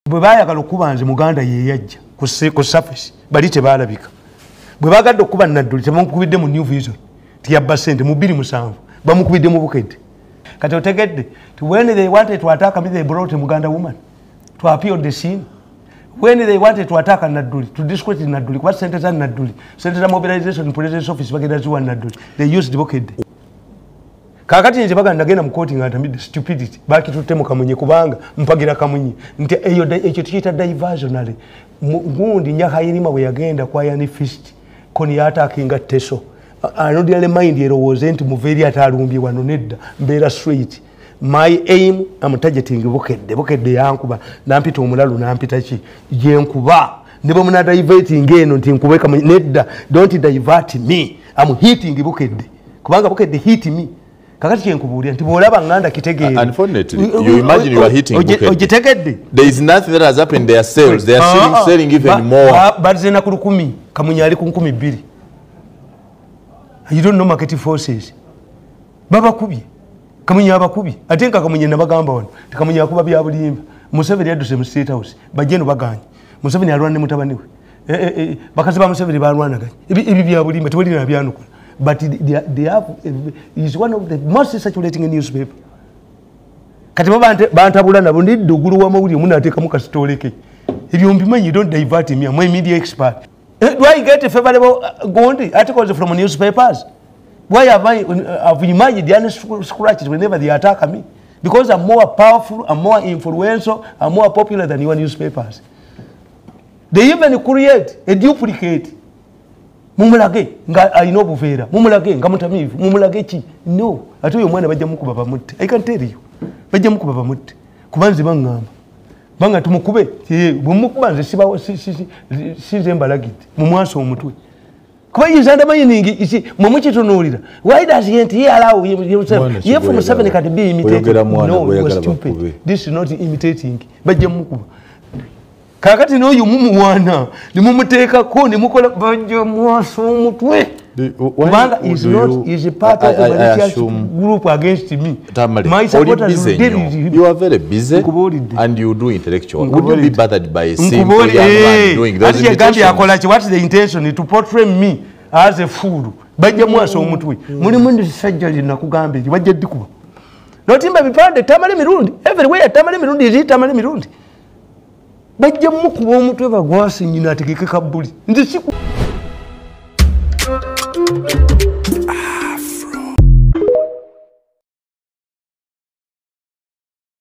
Bwe baayagala okuba nze Muganda yeyajja ku surface, bali tebaalabika. Bwe bagadde okuba Nadduli, tebamukubidde mu New Vision tiyabba sente mu 2007, bamukubidde mu Bukedde. Kati otegedde ti when they wanted to attack me, they brought a Muganda woman to appear on the scene. When they wanted to attack Nadduli, to discredit Nadduli, kuba sente za Nadduli, sente za mobilization, president's office bagenda ziwa Nadduli, they used Bukedde. Kakati nze baganda nagenda mu kooti nga ntamidde stupidity, bakitutte mu Kamunye kubanga mpagira Kamunye nti eyo ekyo tukiyita diversionary. Gundi Nyakayirima bwe yagenda kwa Yani Fist koni yatakinga Teso, anodiale mind erowooze nti muveeri ate alumbye wano. Nedda, mbeera straight. My aim, am targeting Bukedde. Bukedde yankuba nampita omulalu, nampita ki gyenkuba ne bwe muna diverting eno nti nkube Kamunye. Nedda, don't divert me, am hitting Bukedde kubanga Bukedde hit me. Kakati kyenkubuulira nti bw'olaba nganda kitegeere. Unfortunately, you imagine you are hitting Bukedde. Ogitegedde? There is nothing that has happened. Their sales, they are selling even more. Bazze na ku 1000, Kamunye ali ku 2000. You don't know market forces. Babakubye, Kamunye abakubye. Ate nga Kamunye nabagamba wano ti Kamunye akuba bya bulimba. Museveni yadduse mu State House, bajje no baganye. Museveni alwana ne mutabani we. Bakazi ba Museveni balwanaganye. Ebi bya bulimba tewali na byanukula. But they have, is one of the most circulating newspaper. Kati bo bantabula nabo ndi ddugulu w'amawulire munateekamu kasitoleke. Ebyo mbimanyi, you don't divert me, I'm a media expert. Do I get a favorable gondi articles from newspapers? Why have I have emerged the scratches whenever they attack me? Because I'm more powerful, I'm more influential, I'm more popular than your newspapers. They even create a duplicate. Mumulage nga alina obuveera, mumulage nga mutamiivu, mumulage ki? No, ate oyo omwana bajja mukuba bamutte. I can tell you, bajja mukuba bamutte kuba nze baŋŋamba banga tumukube. Bwe mukuba nze sibawo, sinze mbalagidde mumwasa omutwe kuba is undermining mwe mukitunuulira. Why does he allow himself? If Museveni can be imitated, no, you are stupid. This is not imitating. Bajja mukuba. Kakati n'oyo mumuwaana ne mumuteekako ne mukola, bajja mwasa omutwe kubanga is not, is a part of the malicious group against me. Tamale, my supporters will deal with him. You are very busy and you do intellectual. Would you be bothered by a simple young man doing those imitations? Akola ki? What is the intention? To portray me as a fool. Bajja mwasa omutwe. Mulimu ndisajja linakugamba eri bajja ddikuba notimba bipande Tamale Mirundi everywhere. Tamale Mirundi is Tamale Mirundi. Bajja mukuba omutwe bagwase nyina ategeke kabbuli. Nze siku